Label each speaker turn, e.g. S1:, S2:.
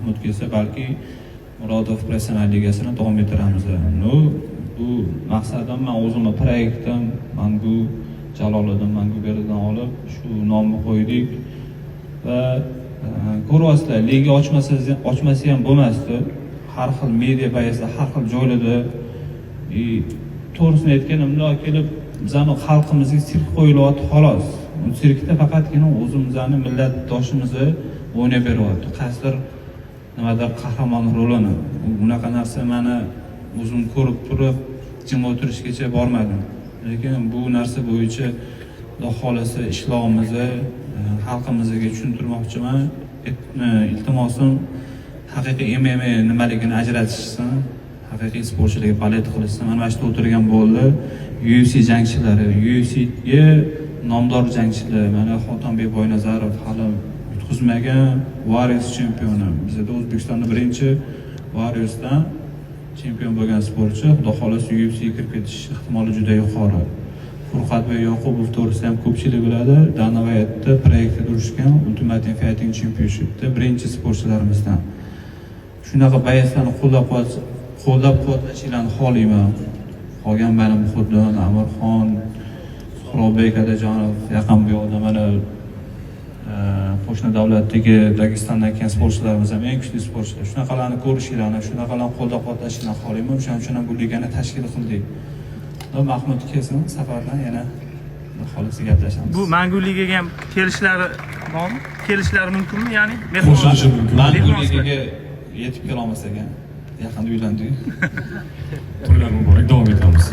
S1: Mahmud kelsa, balki Murodov professional ligasini davom ettiramiz. Ну, bu maqsadim, man o'zimni proyektim, Mangu Jaloliddin Manguberdidan olib shu nomni qo'ydik va ko'ryapsizlar, liga ochmasa ham bo'lmasdi. Har xil media paytida, har xil joylarda и to'g'risini aytganimda, kelib bizani xalqimizga sirk qo'yilyapti, xolos. U sirkda faqatgina o'zimizni millatdoshimizni o'ynab beryapti, qaysidir nimadir qahramon rolini. Bunaqa narsa mani o'zim ko'rib turib jim o'tirishgacha bormadim, lekin bu narsa bo'yicha, Xudo xohlasa, ishlovimizni xalqimizga tushuntirmoqchiman. Iltimosim, haqiqiy MMA nimaligini ajratishsin, haqiqiy sportchilarga болеть qilishsin. Mana shu yerda o'tirgan bo'ldi UFC jangchilari, UFCga nomdor jangchilar. Mana Xotanbek Boynazarov hali yutqizmagan Warriors chempioni, bizada O'zbekistonda birinchi Warriorsdan chempion bo'lgan sportchi, Xudo xohlasa, UFCga kirib ketish ehtimoli juda yuqori. Furqatbek Yoqubov to'g'risida ham ko'pchilik biladi, Dana White'da proyektda urushgan, Ultimate Fighting Championshipda birinchi sportchilarimizdan. Shunaqa боец larni qo'llab quvvatlashinglarni xohlayman. Qolgan mana Muhiddin, Amirxon, Suhrobek Adajonov, yaqin bu yoqda mana qo'shni davlatdagi Dagestondan kelgan sportchilarimiz ham eng kuchli sportchilar. Shunaqalarni ko'rishinglarni, shunaqalarni qo'llab quvvatlashinglarni xohlayman. O'shaning uchun ham bu ligani tashkil qildik. Va Mahmud kelsin safardan, yana Xudo xohlasa, gaplashamiz.
S2: Bu Mangu ligaga ham kelishlari bormi? Kelishlari mumkinmi? Ya'ni
S3: Qo'shilishi mumkin.
S1: Mangu
S2: Mehmon.
S1: ligaga yetib kelolmas ekan, yaqinda uylandik.
S3: To'ylar muborak, davom etamiz.